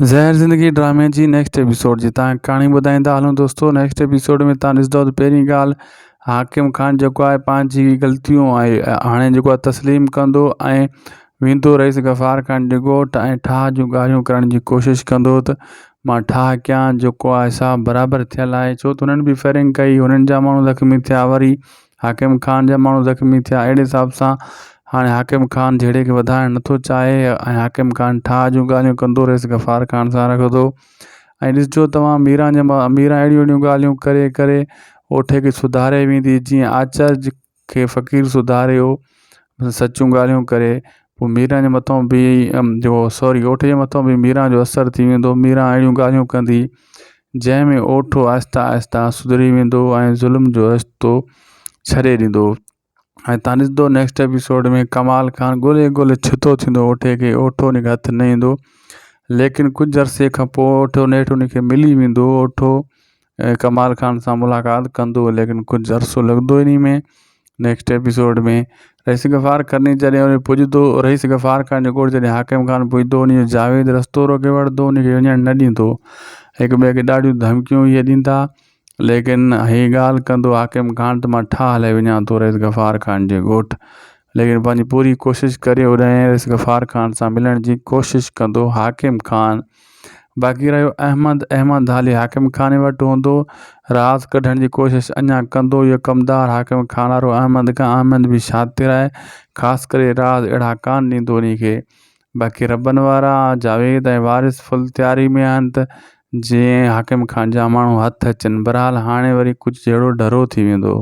زهر زندگي ڊرامي جي نيڪسٽ ايپيسوڊ جي تان ڪهاڻي ٻڌائيندا هلون دوستو نيڪسٽ ايپيسوڊ ۾ تان ڏسندو ته پهرين ڳالهه حاڪم خان جيڪو آهي پنهنجي غلطيون آهي هاڻي جيڪو آهي تسليم ڪندو ۽ ويندو رئيس غفار خان جي ڳوٺ ۽ ٺاهه جون ڳالهيون ڪرڻ جي ڪوشش ڪندو ته مان ٺاهه ڪيان جيڪو آهي سا برابر ٿيل آهي ڇو ته هنن به فائرنگ ڪئي هنن جا ماڻهو زخمي ٿيا وري حاڪم خان جا ماڻهو زخمي ٿيا اهڙي حساب سان هاڻي حاڪم خان جهيڙي کي وڌائڻ نٿو چاهي ۽ حاڪم خان ٺاهه جون ڳالهيون ڪندو رئيس غفار خان سان رکندو ۽ ڏسجو توهان ميران جي ميران اهڙيون اهڙيون ڳالهيون ڪري ڪري اوٺي کي سڌاري ويندي جيئن آچر کي فقير سڌاريو سچيون ڳالهيون ڪري پوء ميران جي مٿان به جو سوري اوٺي جي مٿان به ميران جو اثر ٿي ويندو ميران اهڙيون ڳالهيون ڪندي جنهن ۾ اوٺو آهستي آهستي سڌري ويندو ۽ ظلم جو رستو ڇڏي ڏيندو ۽ تان ڏسندو نيڪسٽ ايپيسوڊ ۾ ڪمال خان ڳولي ڳولي ڇتو ٿيندو اوٺي کي اوٺو ان کي هٿ نه ايندو ليڪن ڪجهه عرصي کان پوء اوٺو نيٺ ان کي ملي ويندو اوٺو ڪمال خان سان ملاقات ڪندو ليڪن ڪجهه عرصو لڳندو انهي ۾ نيڪسٽ ايپيسوڊ ۾ رئيس غفار کرني جڏهن ان پڄندو رئيس غفار خان جو ڳوٺ جڏهن حاڪم خان پڄندو ان جو جاويد رستو روڪي وٺندو ان کي وڃڻ نه ڏيندو هڪ ٻئي کي ڏاڍيون ڌمڪيون اهي ڏيندا ليڪن هي ڳالهه ڪندو حاڪم خان ته مان ٺاهه هلي وڃان ٿو رئيس غفار خان جي ڳوٺ ليڪن پنهنجي پوري ڪوشش ڪري اوڏانهن رئيس غفار خان سان ملڻ جي ڪوشش ڪندو حاڪم خان باقي رهيو احمد، احمد حالي حاڪم خاني وٽ هوندو، راز ڪڍڻ جي ڪوشش اڃا ڪندو. اهو ڪمدار حاڪم خانارو احمد کان احمد به شاطر آهي، خاص ڪري راز اهڙا ڪانه ڏيندو انهي کي. باقي ربن وارا جاويد ۽ وارث فل تياري ۾ آهن ته جئين حاڪم خان جا ماڻهو هٿ اچن. بھرحال هاڻي وري ڪجهه جهيڙو ڍرو ٿي ويندو.